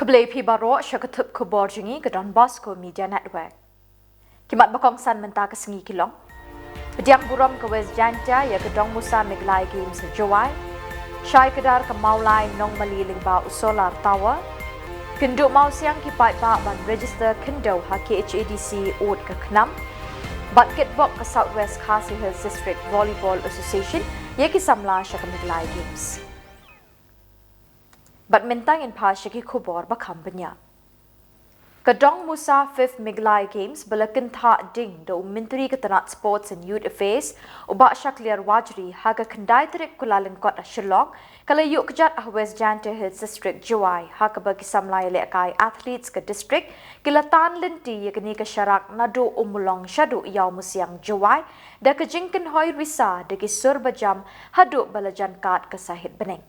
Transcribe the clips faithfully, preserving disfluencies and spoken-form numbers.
Khublei phi baroh sha ka thup khubor jong ngi ka Don Bosco Media Network. Ki mat ba kongsan mynta ka sngi ki long: Pdiang burom ka West Jaintia ïa ka Dongmusa Meghalaya Games ha Jowai. Shai kdar ka Mawlai Nongmali lyngba u solar tower. Kynduh Mawsiang ki paidbah ban register khyndew ha K H A D C Ud ka Khnam. Bad kitbok ka South West Khasi Hills District Volleyball Association ïa ki samla sha ka Meghalaya Games. Bad mynta ngin phai sha ki khubor ba kham bniah. Ka Dongmusa Fifth Meghalaya Games ba la kynthah ding da u Myntri ka tnat Sports and Youth Affairs, u Bah Shakliar Warjri, ha ka khyndai tarik Kyllalyngkot ha Shillong, ka la ïuh kjat ha West Jaintia Hills District, Jowai, ha kaba ki samla ïalehkai athletes ka district ki la tan lynti ïa kane ka sharak naduh Ummulong shaduh Ïawmusiang, Jowai, da ka jingkynhoi risa da ki sur ba jam haduh ba la jan kad ka sahit bneng.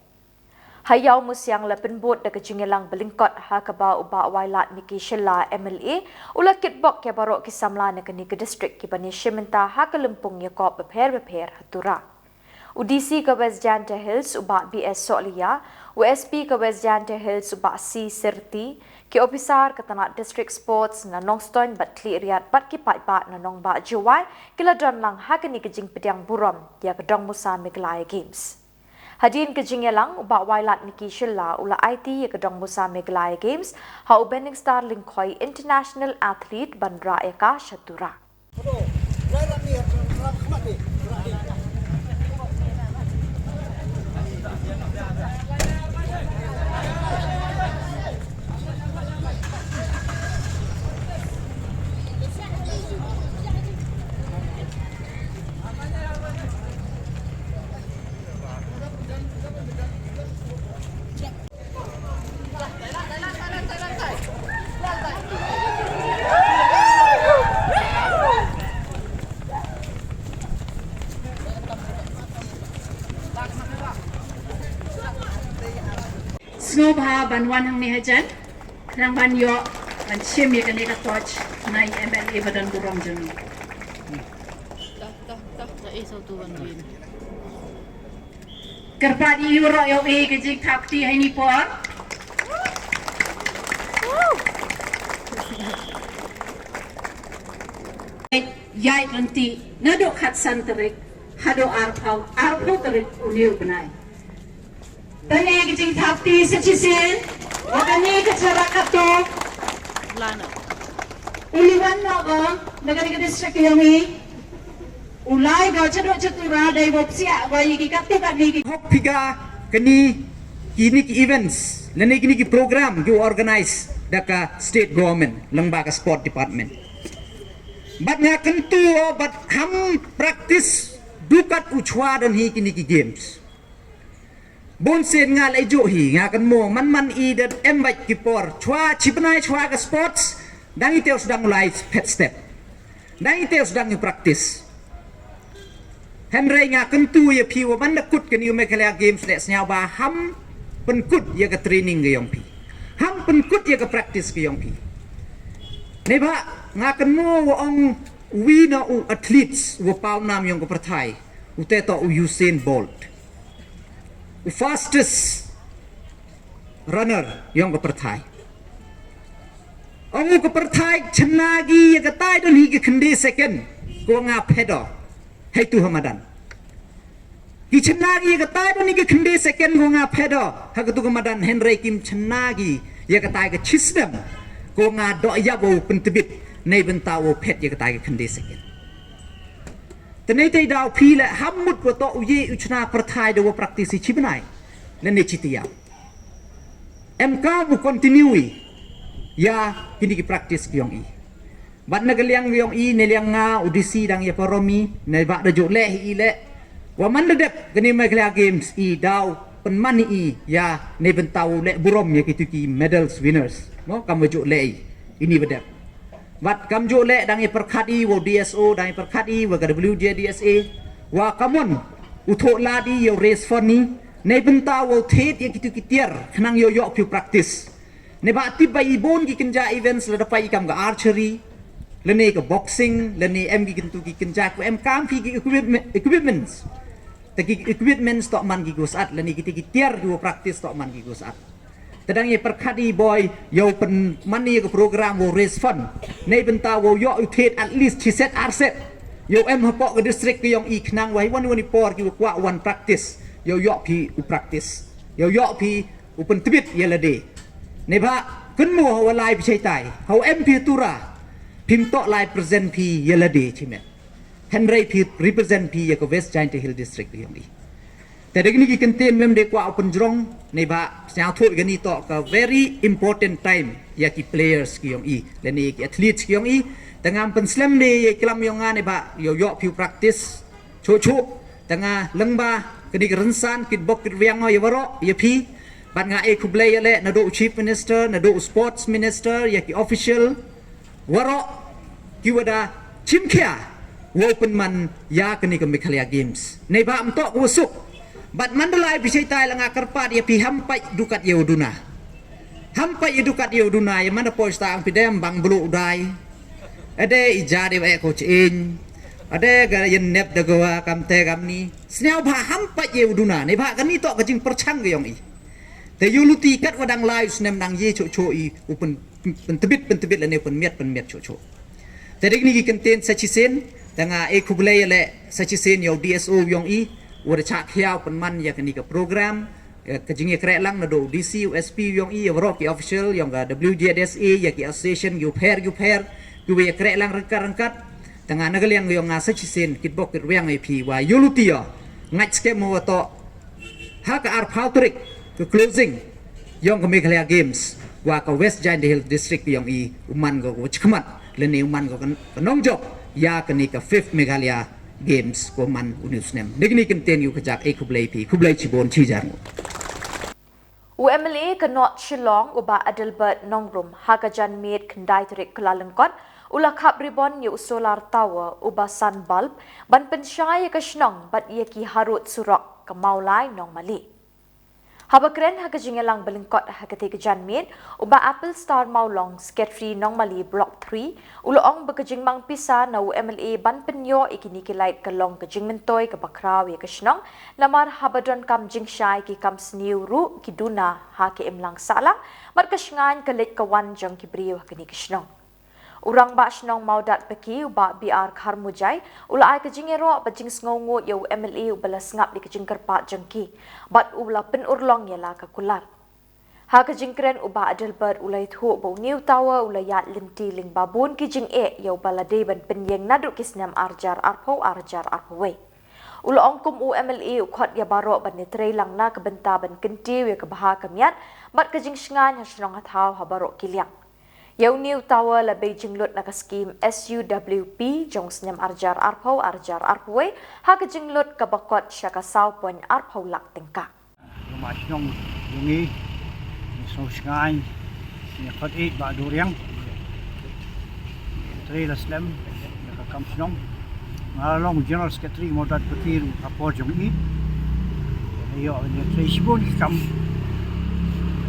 Ha Ïawmusiang la pynbud da ka jingïalang ba lyngkot ha kaba u Bah Wailadmiki Shylla M L A u la kitbok ïa baroh ki samla na kane ka district kiban ïashim bynta ha ka lympung ïakop bapher bapher ha Tura. U D C ka West Jaintia Hills u Bah B S Sohliya, u S P ka West Jaintia Hills u Bah C Syrti, ki ophisar ka tnat District Sports na Nongstoiñ bad Khliehriat bad ki paidbah na nongbah Jowai ki la don lang ha kane ka jingpdiang burom ïa ka Dongmusa Meghalaya Games. Hadien ka jingïalang, u Bah Wailadmiki Shylla u la aiti ïa ka Dongmusa Meghalaya Games ha u Benningstar Lyngkhoi, international athlete, ban rah ïa ka sha Tura. Sngewbha ban wan hangne hajan, khnang ban ïoh ban shim ïa kane ka torch na i M L A ba don burom jong ngi. Kyrpad ïa u roi ïa u e ka jingthap kti ha ini por. Ïaid lynti naduh khatsan tarik haduh arphew, arphew tarik une u bnai. Tang ïa ka jingthap kti sa shisien, wa kane ka charak katto u liwan noh ba na kane ka district ka jong ngi. U lai ka chaduh chatura dei wa psiah wa ïa ki katto katne ki. Hok phi ka kine, kine ki events lane kine ki program ki organize da ka state government lyngba ka sport department. Bad nga kyntu bad ham practice dukat u chwa don hi kine ki games. Bun sien nga la ïoh hi, nga kynmaw man man i da em bad ki por chwa, chi bnai chwa ka sports, dang i te u sdang u lai phet step. Dang i te u sdang i practice. Hynrei nga kyntu ïa phi wa ban da kut kane u Meghalaya Games leh sngewbha ham pynkut ïa ka training ka jong phi. Ham pynkut ïa ka practice ka jong phi. Neibhah nga kynmaw wa ong uwi na u athletes wa paw nam jong ka pyrthai, u te to u Usain Bolt. U fastest runner jong ka pyrthai. Ong u ka pyrthai chynna ki ïa katai don hi ki khyndai second ko nga phedo. Hei tu ha madan. Ki chynna ki ïa katai don hi ki khyndai second ko nga phedo. Ha katu ka madan hynrei kim chynna ki ïa katai ka chisnem ko nga doh ïa u pyntbit nei bynta u phet ïa katai ki khyndai second. Tynai tei daw phi leh ham mut wa to u ye u chna pyrthai da wa practice i chi bnai. Lane chi tiaw. Em kam u continue i ïa kini ki practice ki yong i. Bad na ka liang yong i ne liang nga u D C dang ïa parom i ne ba da ju leh i leh. Wa man da dep kini Meghalaya Games i daw pynman i ïa ne bynta u leh burom ïa kitu ki medals winners. Mo kam wa ju leh i ini ba dep. Wat kam ju leh dang i pyrkhat i wa D S O dang i pyrkhat i wa ka W J D S A wa kamon u thoh lad i ïa u raise fund i ne bynta wa u thied ïa kitu ki tiar khnang ïoh ïoh phi practice. Ne ba tip ba i bun ki kynja events lada phi i kam ka archery lane ka boxing lane em ki kyntu ki kynja ku em kam phi ki equipment, equipments. Ta ki equipments to man ki gus at lane ki ti ki tiar ki wa practice to man ki gus at. Te dang ïa pyrkhat i boi, ïa u pynman ïa ka program wow raise fund. Neibynta wow ïoh u thied at least shi set ar set. Ïa u em hapoh ka district ka ïong i khnang wa hi wan wan i por ki wa kwah wan practice. Ïa u ïoh phi u practice. Ïa u ïoh phi u pyntbit ïa lade. Neibha kynmaw ha wa lai phi shaitai. Ha u em phi tura. Phim toh lai present phi ïa lade chimet. Hynrei phi represent phi ïa ka West Jaintia Hills District ka ïong i. Te da kini ki kyntien mem de kwah u pynjrong, neibha sñiawthuh kani toh ka very important time ïa ki players ki ïong i, lane ki athletes ki ïong i. Te ngam pynslem de ïa i klam ïong nga neibha ïoh ïoh phi u practice chuh chuh. Te nga lyngba kani ka rynsan kitbok kitrwiang ïa waroh ïa phi. Bad nga ai khublei ïa leh naduh u Chief Minister, naduh u Sports Minister, ïa ki official waroh ki wa da chimkhia wow pynman ïa kani ka Meghalaya Games. Neibha ym toh ka wa suk. Bad man da lai phi shaitai la nga kyrpad ïa phi ham pait dukat ïa u duna. Ham pait ïa dukat ïa u duna ïa man da poi sta ang phi dem bang bluh u dai. Ade i ja de wa ek ko ching. Ade ga ïa nep da ga wa kam te kam ni. Sñiawbha ham pait ïa u duna. Neibha kani toh ka jingpyrchang ka ïong i. Te ïa u luti kat wa dang lai u snem dang ïa chuh chuh i u pyn pyntbit pyntbit lane pynmiat pynmiat chuh chuh. Te da kini ki kyntien sa chisien, te nga ai khublei ïa leh sa chisien ïa u D S O ïong i, wa da chah khia u pynman ïa kani ka program, eh, ka jingïakreh lang naduh u D C, u S P ïong i, ïa waroh ki official, ïong ka W J D S A, ïa ki association, ki u pher, ki u pher, ki wa ïakreh lang ryngkat ryngkat, te nga na ka liang ïong nga sa chisien, kitbok kitrwiang ïa phi, wa ïa u luti ïa, ngait skhem wa toh, ha ka arphaw tarik ka closing ïong ka Meghalaya Games wa ka West Jaintia Hills District ïong i u man ko wa chkhmat lane u man ko ka nongjop ïa kani ka fifth Meghalaya Games ko man u ni u snem. Ni kini kyntien ïa u kajak ai khublei phi khublei chibun chi jar. U M L A ka North Shillong u Bah Adelbert Nongrum ha ka janmiet khyndai tarik Kyllalyngkot u la khap ribon ïa u solar tower u ba san bulb ban pynshai ïa ka shnong bad ïa ki harud surok ka Mawlai Nongmali. Haba kren ha ka jingïalang ba lyngkot ha katei ka janmiet, u Bah Apple Star Mawlong, Secretary Nongmali Block three, u la ong ba ka jingmang pisa na u M L A ban pynïoh ïa kini ki light ka long ka jingmyntoi kaba khraw ïa ka shnong, namar haba donkam jingshai ki kam sniew ruh ki duna ha ka imlang sahlang, bad ka shngaiñ ka leit ka wan jong ki briew ha kane ka shnong. U Rangbah Shnong Mawdatpaki, u Bah B R Kharmujai, u la ai ka jingïaroh bad jingsngewnguh ïa u M L A uba la sngap ïa ka jingkyrpad jong ki, bad u la pynurlong ïa la ka kular. Ha ka jingkren u Bah Adelbert u la ïathuh ba une u tower u la ïaid lynti lyngba bun ki jingeh ïa uba la dei ban pynïeng naduh ki snem ar hajar arphew, ar hajar arphew wei. U la ong kum u M L A u khot ïa baroh ban ïatreilang na ka bynta ban kyntiew ïa ka bha ka miat bad ka jingshngaiñ ha shnong ha thaw ha baroh ki liang. Ïa une u tower la bei jinglut na ka skhim S U W P jong u snem ar hajar arphew, ar hajar arphew wei, ha ka jinglut kaba kot sha ka saw point arphew lak tyngka. Ïa ma shnong ïa ngi, ngi sngewshngaiñ, ngi khot ïeit Bah Duriang. Trei la slem ïa ka kam shnong. Nga la long General Secretary Mawdatpaki ruh ha por jong i. Ïa ïoh ïa trei shibun ki kam.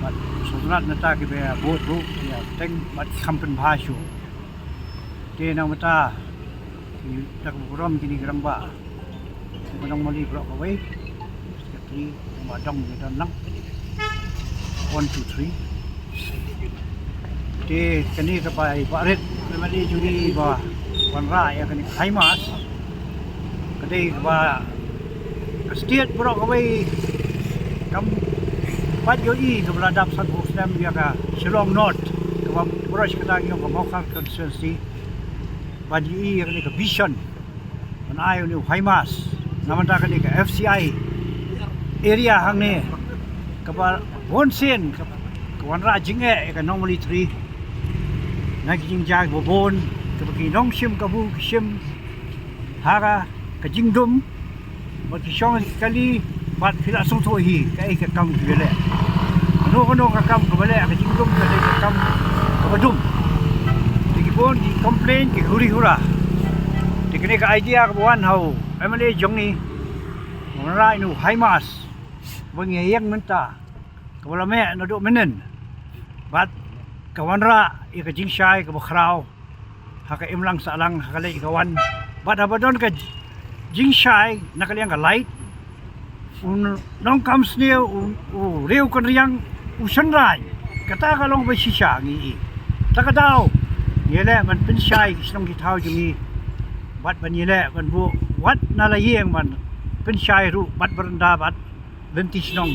Bad sngewtynnat nangta kiba bud ruh ïa teng bad ki kam pynbha shuh. Te nangta ki da ka burom kini ki rangbah. Ki ba Nongmali baroh kawei. Secretary ba dang ïa don lang. One, two, three. Te kane kaba i Bah Rit, kane ma dei jong i ba wanrah ïa kane ka High Mass. Ka dei kaba ka state baroh kawei kam pat ïohi kaba la dap sanphew snem ïa ka Shillong North kaba baroh shi katta ïa ka Mawkhar constituency. Ban ïohi ïa kane ka vision. Ban ai ïa une u High Mass. Namar kane ka F C I area hangne kaba bun sien ka wanrah jingeh ïa ka Nongmali three. Na ki jingjia kiba bun kaba ki nongshim kabu ki shim ha ka jingdum. Bad ki shong ki kali bad ki la sngewthuh hi kaei ka kam kiba leh. Kano kano ka kam kaba leh ka jingdum ka dei ka kam kaba dum. Te ki bun ki complain ki huri hura. Te kane ka idea kaba wan ha u M L A jong ngi wanrah ïa une u High Mass ba ngi ïeng mynta kaba la meh naduh mynnin. Bad ka wanrah ïa ka jingshai kaba khraw ha ka imlang sahlang ha ka leit ka wan. Bad haba don ka jingshai na ka liang ka light u nongkam sniew u riew kynriang u shynraiñ Kata ka long ba shisha ngi i. Ta ka daw ngi leh ban pynshai ki shnong ki thaw jong ngi. Bad ban ngi leh ban buh wat na la ïing ban pynshai ruh bad baranda bad lynti shnong.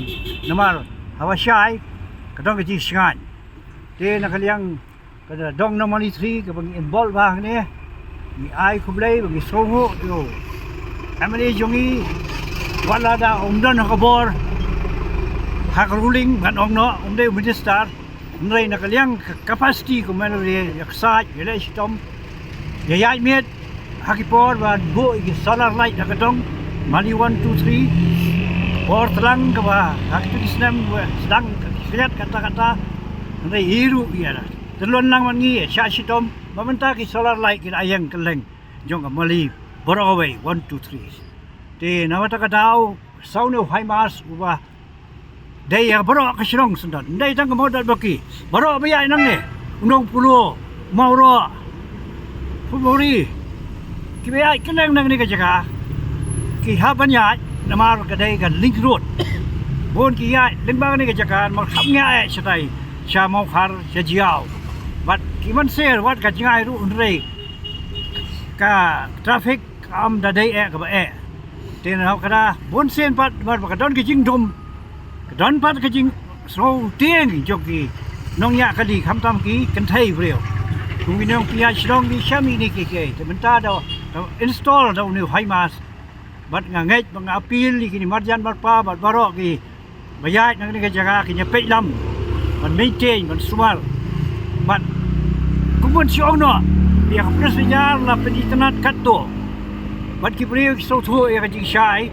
Namar haba shai ka dong ka jingshngaiñ. Te na ka liang ka dong Nongmali three kaba ngi involve bha hangne. Ngi ai khublei ba ngi sngewnguh ïa u M L A jong ngi. Wat la da um don ha ka bor ha ka ruling ban ong noh um dei u minister. Hynrei na ka liang ka capacity ka mano ïa ka said ïa leh shitom ïa ïaid miet ha ki por ba buh ïa ki solar light ha ka dong Mali one two three. Por tlang kaba ha ki tu ki snem ba sdang ka khriat kata kata. Hynrei i ruh ïa la tynlon lang man ngi ïa shah shitom ba mynta ki solar light ki la ïeng kylleng jong ka Mali baroh kawei one two three. Te na kata ka daw saw ne u HIMARS uba dei ïa baroh ka shnong Syndon. Dei tang ka Mawdatbaki. Baroh ba ïaid nangne. U Nongpolo, Mawroh, Phutmori. Kiba ïaid kylleng nangne ka jaka ki hap ban ïaid namar ka dei ka link road. Bun ki ïaid lyngba kane ka jaka namar hap ngi ïaid shatai sha Mawkhar sha Jaïaw. Bad ki mynsiem wat ka jngai ruh hynrei ka traffic kam da dei eh kaba eh. Te na ka da bun sien pat namar ba ka don ka jingdum ka don pat ka jingsngewtieng jong ki nongñiah kali khamtam ki kynthei briew. Kum ki nongpynïaid shnong ki shah mih ne ki kei te mynta da install da u ne u HIMARS. Bad nga ngeit ba nga appeal ïa kine marjan marpa bad baroh ki ba ïaid na kane ka jaka ki ïa peit lam ban maintain ban sumar. Bad kumban shu ong noh ïa ka pynïaid la pynitynnad katto. Bad ki briew ki sngewthuh ïa ka jingshai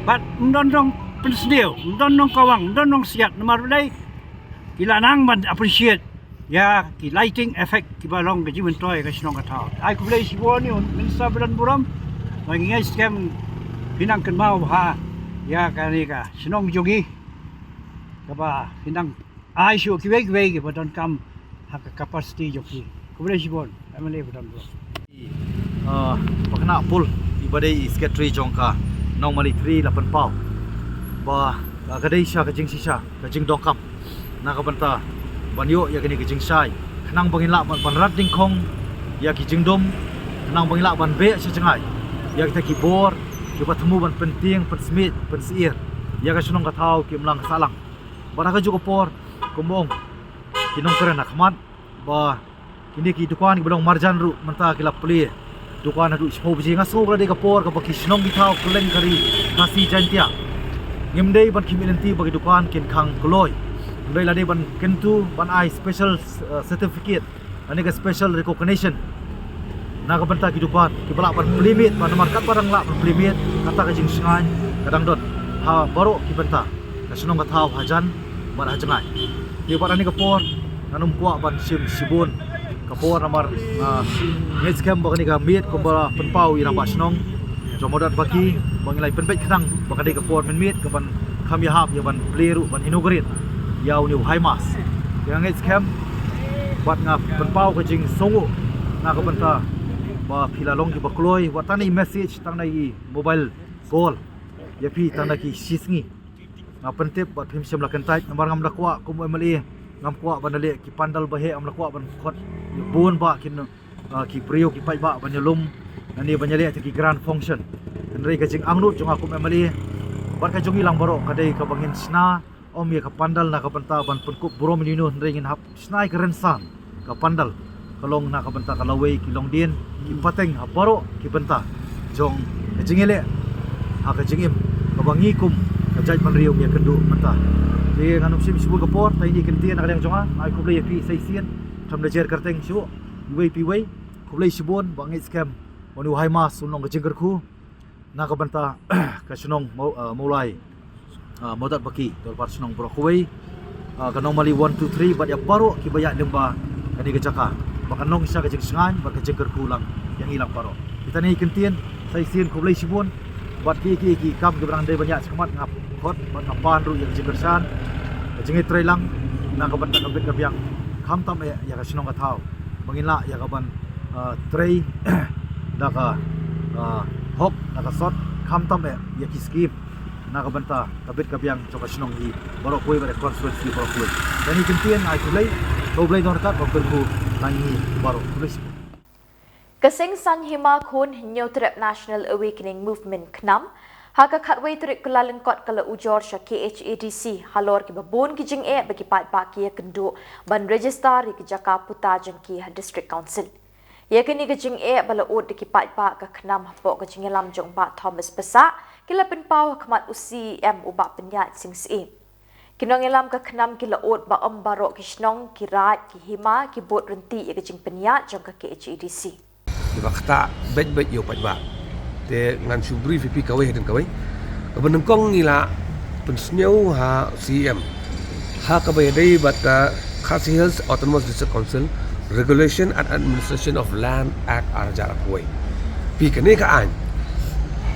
bad ym don nongpynsniew ym don nongkawang ym don nongsiat namar balei ki la nang ban appreciate ïa ki lighting effect kiba long ka jingmyntoi ka shnong ka thaw. Ai khublei shibun ïa u Minister ba don burom ba ngi ngeit skhem phi nang kynmaw bha ïa kane ka shnong jong ngi kaba phi nang ai shuh kiwei kiwei kiba donkam ha ka capacity jong phi. Khublei shibun M L A ba don burom. Ah, Pakna Pul iba dei i secretary jong ka Nongmali three la pynpaw ba ka dei sha ka jingshisha ka jingdonkam na ka bynta ban ïoh ïa kane ka jingshai khnang ba ngin lah ban, ban rat dyngkhong ïa ki jingdum khnang ba ngin lah ban beh sha jngai ïa kita ki bor kiba thmu ban pyntieng pynsmiej pynsyier ïa ka shnong ka thaw ki imlang ka sahlang. Bad ha kajuh ka por kumba ong ki nongkren ha khmat ba kine ki dukan kiba long marjan ruh mynta ki la plie dukan haduh shiphew baje. Nga sngew ka la dei ka por kaba ki shnong ki thaw kylleng ka ri Khasi Jaiñtia ngim dei ban khmih lynti ba ki dukan kin khang kloi. Ngim dei, la dei ban kyntu ban ai special, eh, certificate lane ka special recognition na ka bynta ki dukan kiba lah ban plie miet, ba namar katba dang lah ban plie miet kata ka jingshngaiñ ka dang don ha baroh ki bynta ka shnong ka thaw hajan bad ha jngai. Te bad ha kane ka por ngan ym kwah ban shim shibun ka por namar nga ngeit skhem ba kane ka miet kumba la pynpaw ïa i rangbah shnong jong Mawdatbaki ba ngi la ïa pynbeit khnang ba ka dei ka por mynmiet kaban kham ïahap ïa ban plie ruh ban inaugurate ïa une u HIMARS. Te nga ngeit skhem bad nga pynpaw ka jingsngewnguh na ka bynta ba phi la long kiba kloi wat tang na i message tang na i mobile call ïa phi tang na ki shisngi. Nga pyntip bad phim shym la kyntait namar ngam da kwah kum u M L A ngam kwah ban da leh ki pandal ba heh, ngam da kwah ban khot ïa bun ba kin, ah, ki briew ki paidbah ban ïalum lane ban ïaleh ïa ki grand function. Hynrei ka jingangnud jong nga kum M L A bad ka jong ngi lang baroh ka dei kaba ngin shna ym ïa ka pandal na ka bynta ban pynkup burom ïa ino, hynrei ngin hap shna ïa ka rynsan ka pandal ka long na ka bynta ka lawei ki longdien ki pateng ha baroh ki bynta jong ka jingïaleh ha ka jingim kaba ngi kum ka jaitbynriew ngi ïakynduh mynta. Te ngan ym shim shibun ka por, ta ine i kyntien na ka liang jong nga, nga ai khublei ïa phi sa shisien, tang da jer kyrteng shuh iwei pa iwei. Khublei shibun ba ngeit skhem ba une u HIMARS un long ka jingkyrkhu na ka bynta ka shnong Maw-, ah, Mawlai, ah, Mawdatbaki, dorbar shnong baroh kawei, ah, ka Nongmali one two three bad ïa baroh kiba ïaid lyngba kane ka jaka ba kan long sha ka jingshngaiñ bad ka jingkyrkhu lang ïa ngi lang baroh. Kita ngi kyntien sa shisien, khublei shibun bad ki, ki, ki kam kiba dang dei ban ïaid shakhmat nga khot bad nga pan ruh ïa ka jingkyrshan ka jingïatreilang na ka bynta ka bit ka biang khamtam eh ïa ka shnong ka thaw ba ngin lah ïa ka ban, ah, trei da ka, ah, hok da ka sot khamtam eh ïa ki skim Na ka bynta ka bit ka biang jong ka shnong hi baroh kawei bad ka constituency baroh kawei. Kane ka ktien ai khublei, khublei don kat ba kyrkhu na ngi baroh khublei. Ka Seng Sang Hima Khun Hynñiewtrep National Awakening Movement KHNAM ha ka khatwei tarik Kyllalyngkot ka la ujor sha K H A D C halor kiba bun ki jingeh ba ki paidbah ki ïakynduh ban register ïa ki jaka puta jong ki ha District Council. Ïa kane ka jingeh ba la ud da ki paidbah ka KHNAM hapoh ka jingïalam jong Bah Thomas Passah ki la pynpaw ha khmat u C E M u Bah Pynïaid Sing Syiem. Ki nongïalam ka KHNAM ki la ud ba ym baroh ki shnong, ki raid, ki hima ki bud ryntih ïa ka jingpynïaid jong ka K H A D C. Kiba ktah beit beit ïa u paidbah. Te ngan shu brief ïa phi kawei hadien kawei. Kaba nyngkong ngi la pynsngew ha C E M ha kaba ïadei bad ka Khasi Hills Autonomous District Council Regulation and Administration of Land Act ar hajar arphew. Phi, kane ka aiñ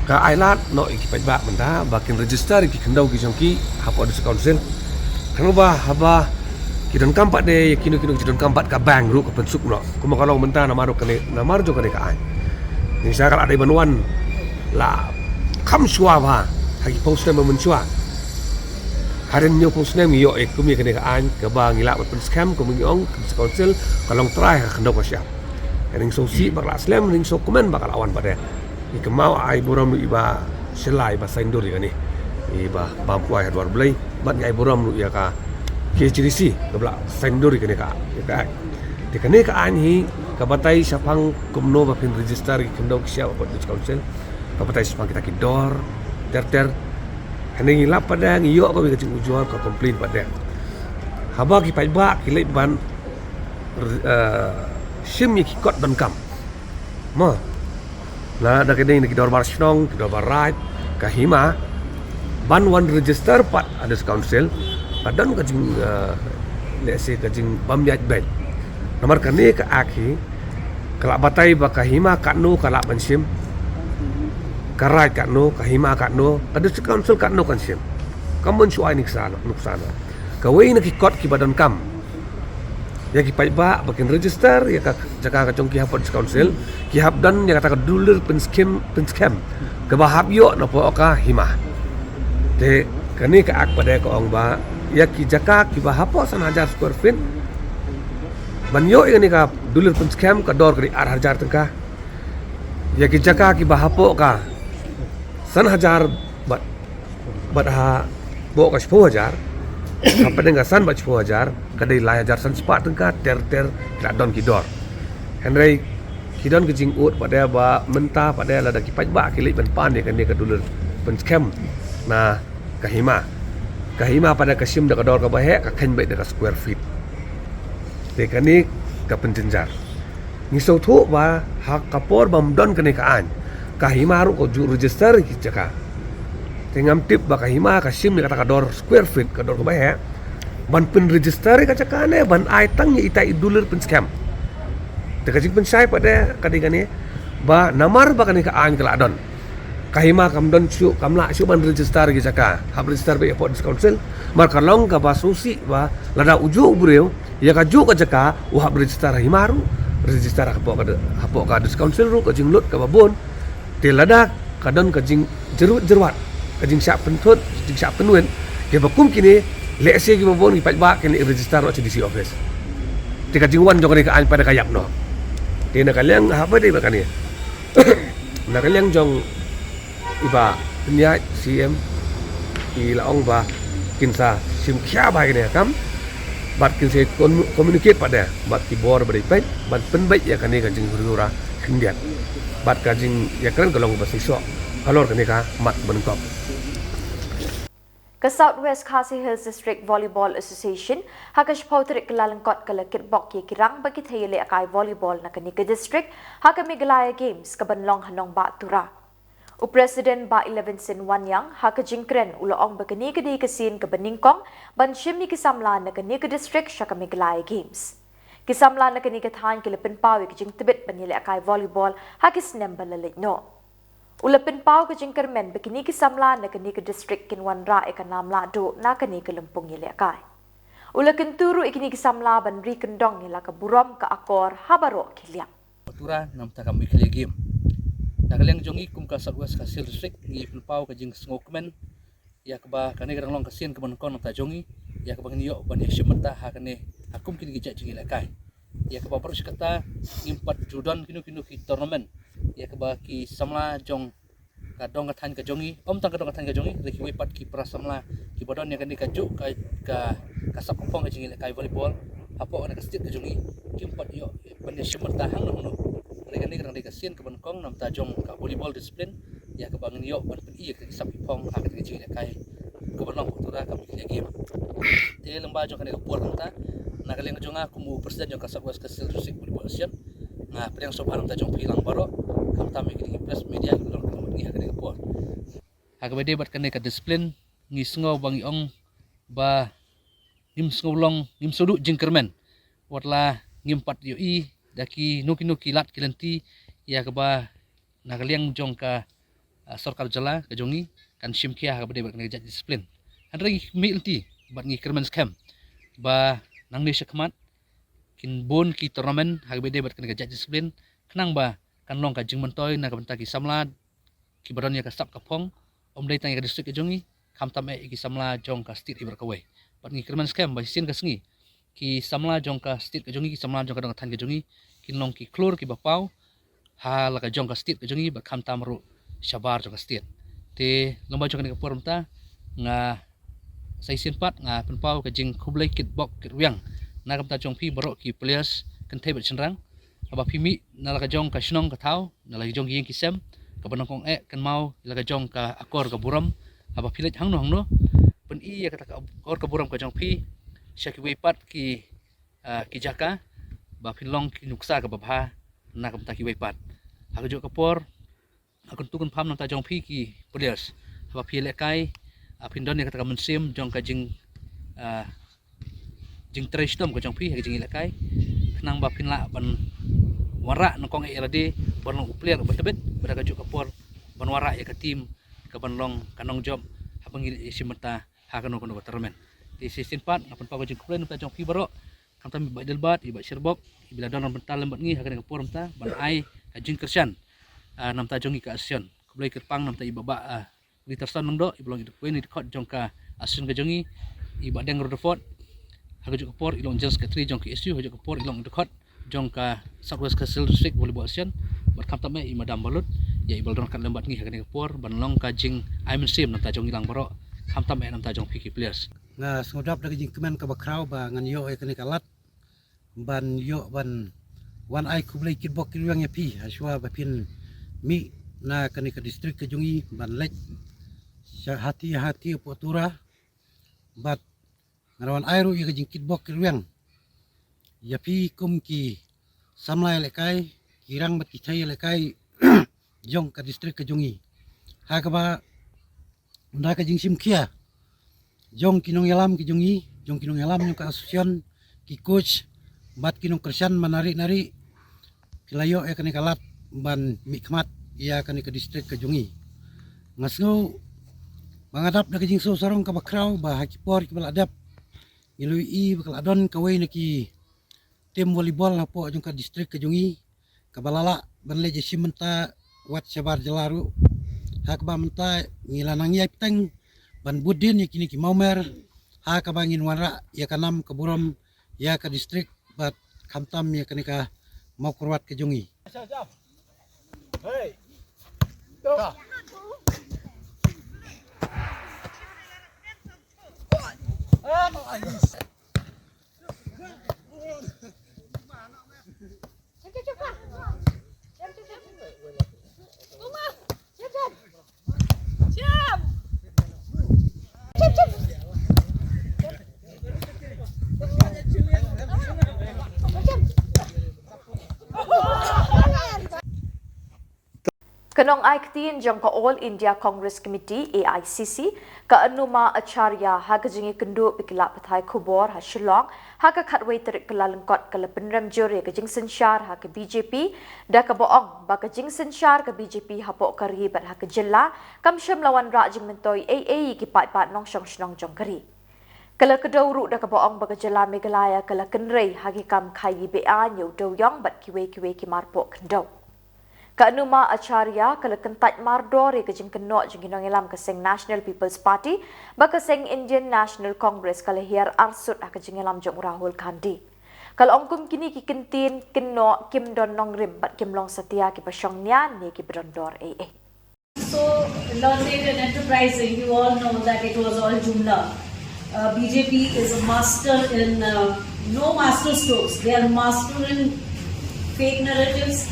ka ai lad noh ïa ki paidbah mynta ba kin register ïa ki khyndew ki jong ki hapoh District Council. Khnang ba haba ki donkam pat de ïa kino kino ki donkam pat ka bank ruh ka pynsuk noh. Kumba ka long mynta namar ruh kane, namar jong kane ka aiñ. Ngi sha ka la dei ban wan la kham shuwa bha ha ki phew snem ba mynshuwa. Hadien hynñiew phew snem ngi ïoh ïa kum ïa kane ka aiñ kaba ngi lah ban pynskhem kumba ngi ong ka District Council ka long trai ha ka khyndew ka shyiap. Ngi sngewsih ba ka la slem, ngi sngewkmen ba ka la wan pat de. Ngi kynmaw ai burom ïa i Bah Shylla iba saindur ïa kane, i Bah Bamkwai Hardwar Blei, bad ngi ai burom ruh ïa ka K H A D C kaba la saindur ïa kane ka, ïa ka act. Te kane ka aiñ hi ka batai shaphang kumno ba phin register ïa ki khyndew ki shyiap hapoh District Council. Ka batai shaphang kita ki dor ter ter. Hangne ngi lap pat de, ngi ïoh kawei ka jingujor, ka complain pat de. Haba ki paidbah ki leit ban, eh, shim ïa ki kot donkam, mo, na da kane na ki dorbar shnong, ki dorbar raid, ka hima, ban wan register pat ha District Council, ka don ka jing, eh, lehse ka jingbym ïaid beit. Namar kane ka act hi ka la batai ba ka hima katno ka lah ban shim, ka raid katno, ka hima katno, ka District Council katno kan shim. Kam ban shu ai nuksa noh, nuksa noh. Kawei na ki kot kiba donkam ïa ki paidbah ba kin register ïa ka jaka ka jong ki hapoh District Council, ki hap don ïa kata ka dulir pynskhem, pynskhem kaba hap ïoh napoh ka hima. Te kane ka act pat de ka ong ba ïa ki jaka kiba hapoh san hajar square feet, ban ïoh ïa kane ka dulir pynskhem ka dor ka dei ar hajar tyngka. Ïa ki jaka kiba hapoh ka san hajar bad, bad hapoh ka shiphew hajar, hapdeng ka san bad shiphew hajar, ka dei lai hajar san spah tyngka ter ter, ki la don ki dor. Hynrei ki don ka jingud pat de ba mynta pat de lada ki paidbah ki leit ban pan ïa kane ka dulir pynskhem na ka hima, ka hima pat de ka shim da ka dor kaba heh, ka kheiñ beit da ka square feet. Te kane ka pynjynjar. Ngi sngewthuh ba ha ka por bym don kane ka aiñ, ka hima ruh ka ju register ïa ki jaka. Te ngam tip ba ka hima ka shim ïa kata ka dor square feet, ka dor kaba heh, ban pynregister ïa ka jaka ne ban ai tang ïa ita i dulir pynskhem. Te ka jingpynshai pat de ka dei kane, ba namar ba kane ka aiñ ka la don, ka hima kam don shuh, kam lah shuh ban register ïa ki jaka, hap register beit hapoh District Council. Namar ka long kaba sngewsih ba lada ujuh u briew ïa kajuh ka jaka u hap register ha hima ruh, register hapoh ka, hapoh ka District Council ruh, ka jinglut kaba bun. Te lada ka don ka jingjyrwat jyrwat, ka jingshah pynthut, jingshah pynwit, kiba kum kine, lehse kiba bun ki paidbah kin leit register noh sha D C office. Te ka jingwan jong kane ka aiñ pat de ka ïap noh. Te na ka liang haba dei ba kane, na ka liang jong i Bah Pynïaid C M i la ong ba kin sa shim khia bha ïa kane ka kam, bad kin sa kon-, communicate pat de bad ki bor ba dei peit ban pynbeit ïa kane ka jinghuri hura khyndiat. Bad ka jingïakren ka long ba shisha halor kane ka mat ba nyngkong. Ka South West Khasi Hills District Volleyball Association ha ka shiphew tarik Kyllalyngkot ka la kitbok ïa ki rang ba ki thei ïalehkai volleyball na kane ka district ha ka Meghalaya Games kaban long ha Nongbah Tura. U President Bah Elevenson Wanniang ha ka jingkren u la ong ba kane ka dei ka sien kaba nyngkong ban shim ïa ki samla na kane ka district sha ka Meghalaya Games. Ki samla na kane ka thaiñ ki la pynpaw ïa ka jingtbit ban ïalehkai volleyball ha ki snem ba la leit noh. U la pynpaw ka jingkyrmen ba kine ki samla na kane ka district kin wanrah ïa ka nam lahduh na kane ka lympung ïalehkai. U la kyntu ruh ïa kine ki samla ban ri kyndong ïa la ka burom ka akor ha baroh ki liang. Tura namar ka Meghalaya Game. Na ka liang jong ngi kum ka South West Khasi Hills District ngi pynpaw ka jingsngewkmen Ïa kaba kane ka dang long ka sien kaba nyngkong na ka bynta jong ngi, ïa kaba ngin ïoh ban ïa shim bynta ha kane, ha kum kine ki jait jingïalehkai. Ïa kaba baroh shi katta ngim pat ju don kino kino ki tournament, ïa kaba ki samla jong ka dong ka thaiñ ka jong ngi, ym tang ka dong ka thaiñ ka jong ngi, hynrei kiwei pat ki para samla kiba don ïa kane kajuh ka, ka, ka sap ka phong ka jingïalehkai volleyball hapoh kane ka state ka jong ngi, kim pat ïoh ban ïa shim bynta hangno hangno. Hynrei kane ka dang dei ka sien kaba nyngkong na ka bynta jong ka volleyball discipline, ïa kaba ngin ïoh ban pyni ïa ka sap ka phong ha kane ka jingïalehkai kaba long ha Tura, ka Meghalaya Game. Te lyngba jong kane ka por mynta, na ka liang jong nga kum u president jong ka South West Khasi Hills District Volleyball Association, nga pdiang sngewbha na ka bynta jong phi lang baroh, khamtam ïa kine ki press media kiba long kyrpang bad ngi ha kane ka por. Ha kaba ïadei bad kane ka discipline, ngi sngew ba ngi ong ba ngim sngew long, ngim sngew duh jingkyrmen, wat la ngim pat ïohi da kino kino ki lad ki lynti ïa kaba na ka liang jong ka, ah, sorkar jylla ka jong ngi kan shim khia ha kaba ïadei bad kane ka jait discipline. Hynrei ngi mih lynti bad ngi kyrmen skhem ba nangne shakhmat kin bun ki tournament ha kaba ïadei bad kane ka jait discipline, khnang ba kan long ka jingmyntoi na ka bynta ki samla kiba don ïa ka sap ka phong, ym dei tang ïa ka district ka jong ngi, khamtam eh ïa ki samla jong ka state iwei pa iwei. Bad ngi kyrmen skhem ba shisien ka sngi ki samla jong ka state ka jong ngi, ki samla jong ka dong ka thaiñ ka jong ngi, kin long ki khlur kiba paw ha la ka jong ka state ka jong ngi bad khamtam ruh shabar jong ka state. Te lyngba jong kane ka por mynta, nga sa shisien pat nga pynpaw ka jingkhublei kitbok kitrwiang na ka bynta jong phi baroh ki players kynthei bad shynrang, haba phi mih na la ka jong ka shnong ka thaw, na la ka jong ki ïing ki sem, kaba nyngkong eh kynmaw ïa la ka jong ka akor ka burom, haba phi leit hangno hangno, pyni ïa kata ka akor ka burom ka jong phi sha kiwei pat ki, ah, ki jaka, ba phin long ki nuksa kaba bha na ka bynta kiwei pat. Ha kajuh ka por, nga kyntu kynpham na ka bynta jong phi ki players, haba phi ïalehkai, ah, phin don ïa kata ka mynsiem jong ka jing, ah, jingtrei shitom ka jong phi ha ka jingïalehkai, khnang ba phin lah ban wanrah nyngkong eh ïa lade ban long u player uba tbit, bad ha kajuh ka por ban wanrah ïa ka team kaban long ka nongjop haba ngi leit ïa shim bynta ha kano kano ka tournament. Te shisien pat nga pynpaw ka jingkhublei na ka bynta jong phi baroh, khamtam ïa i Bah Dilbad, i Bah Shirbok, iba la don rymbynta lem bad ngi ha kane ka por mynta ban ai ka jingkyrshan, ah, na ka bynta jong ngi ka association. Khublei kyrpang na ka bynta i Bah, Bah, ah, Peterson Lyngdoh, iba long i dkhot, i dkhot jong ka association ka jong ngi, i Bah Deng Rutherford, ha kajuh ka por i long general secretary jong ka S U, ha kajuh ka por i long i dkhot jong ka South West Khasi Hills District Volleyball Association, bad khamtam eh i Madam Balut, ïa iba la don ryngkat lem bad ngi ha kane ka por ban long ka jingai mynsiem na ka bynta jong ngi lang baroh, khamtam eh na ka bynta jong phi ki players. Nga sngewdap da ka jingkmen kaba khraw ba ngan ïoh ïa kane ka lad ban ïoh ban wan ai khublei kitbok kitrwiang ïa phi, hashwa ba phin mih na kane ka district ka jong ngi ban leit sha hati hati hapoh Tura, bad nga wan ai ruh ïa ka jingkitbok kitrwiang ïa phi kum ki samla ïalehkai, ki rangbah ki thei ïalehkai jong ka district ka jong ngi. Ha kaba na ka jingshim khia jong ki nongïalam ki jong ngi, jong ki nongïalam jong ka association, ki coach, bad ki nongkyrshan man nari nari, ki la ïoh ïa kane ka lad ban mihkhmat ïa kane ka district ka jong ngi. Nga sngew ba nga dap da ka jingsngew sarong kaba khraw ba ha ki por kiba la dep ngi la ïohi ba ka la don kawei na ki team volleyball hapoh jong ka district ka jong ngi, kaba la lah ban leit ïa shim bynta wat shabar jylla ruh. Ha kaba mynta ngi la nang ïai bteng ban bud dien ïa kine ki mawmer, ha kaba ngin wanrah ïa ka nam ka burom ïa ka district bad khamtam ïa kane ka mawkyrwat ka jong ngi. Ka nongai ktien jong ka All India Congress Committee, A I C C, ka Anuma Acharya, ha ka jingïakynduh bad ki lad pathai khubor ha Shillong ha ka khatwei tarik Kyllalyngkot, ka la pynrem jur ïa ka jingsynshar ha ka B J P da kaba ong ba ka jingsynshar ka B J P hapoh ka ri bad ha ka jylla kam shym la wanrah jingmyntoi ei ei ïa ki paidbah nongshong shnong jong ka ri. Ka la kdew ruh da kaba ong ba ka jylla Meghalaya ka la kynrei ha ki kam khaii be-aiñ ïa u dewïong bad kiwei kiwei ki marpoh khyndew. Ka Anuma Acharya ka la kyntait mardor ïa ka jingkynnoh jong ki nongïalam ka seng National People's Party ba ka seng Indian National Congress ka la hiar arsut ha ka jingïalam jong u Rahul Gandhi. Ka la ong kum kine ki kyntien kynnoh kim don nongrim bad kim long satia kiba shong nia ne kiba don dor ei ei. So learned and enterprising, you all know that it was all jumla. Uh, B J P is a master in uh, no master strokes. They are master in fake narratives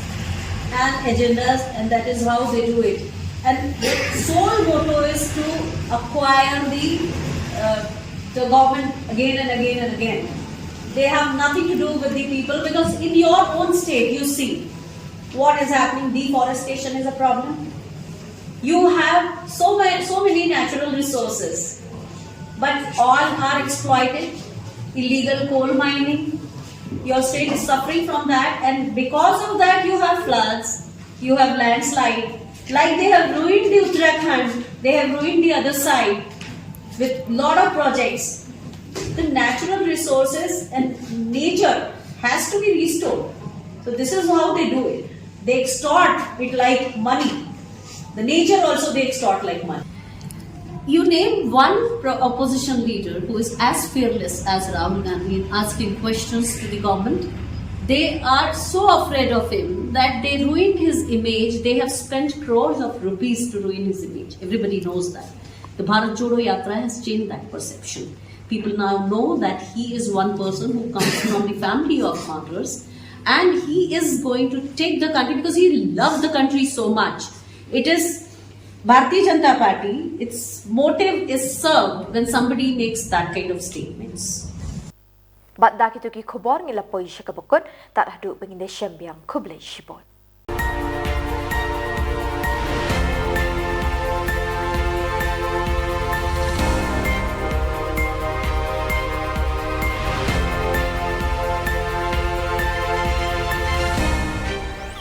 and agendas, and that is how they do it. And their sole motto is to acquire the uh, the government again and again and again. They have nothing to do with the people, because in your own state, you see what is happening. Deforestation is a problem. You have so many, so many natural resources, but all are exploited. Illegal coal mining. Your state is suffering from that, and because of that, you have floods, you have landslide. Like they have ruined the Uttarakhand, they have ruined the other side with lot of projects. The natural resources and nature has to be restored. So this is how they do it. They extort it like money. The nature also they extort like money. You name one pro- opposition leader who is as fearless as Rahul Gandhi in asking questions to the government. They are so afraid of him that they ruined his image. They have spent crores of rupees to ruin his image. Everybody knows that. The Bharat Jodo Yatra has changed that perception. People now know that he is one person who comes from the family of martyrs, and he is going to take the country because he loves the country so much. It is Bharatiya Janata Party, its motive is served when somebody makes that kind of statements. Bad da kito ki khubor ngi la poi sha kaba kut, tad haduh ba ngin da shem biang, khublei shibun.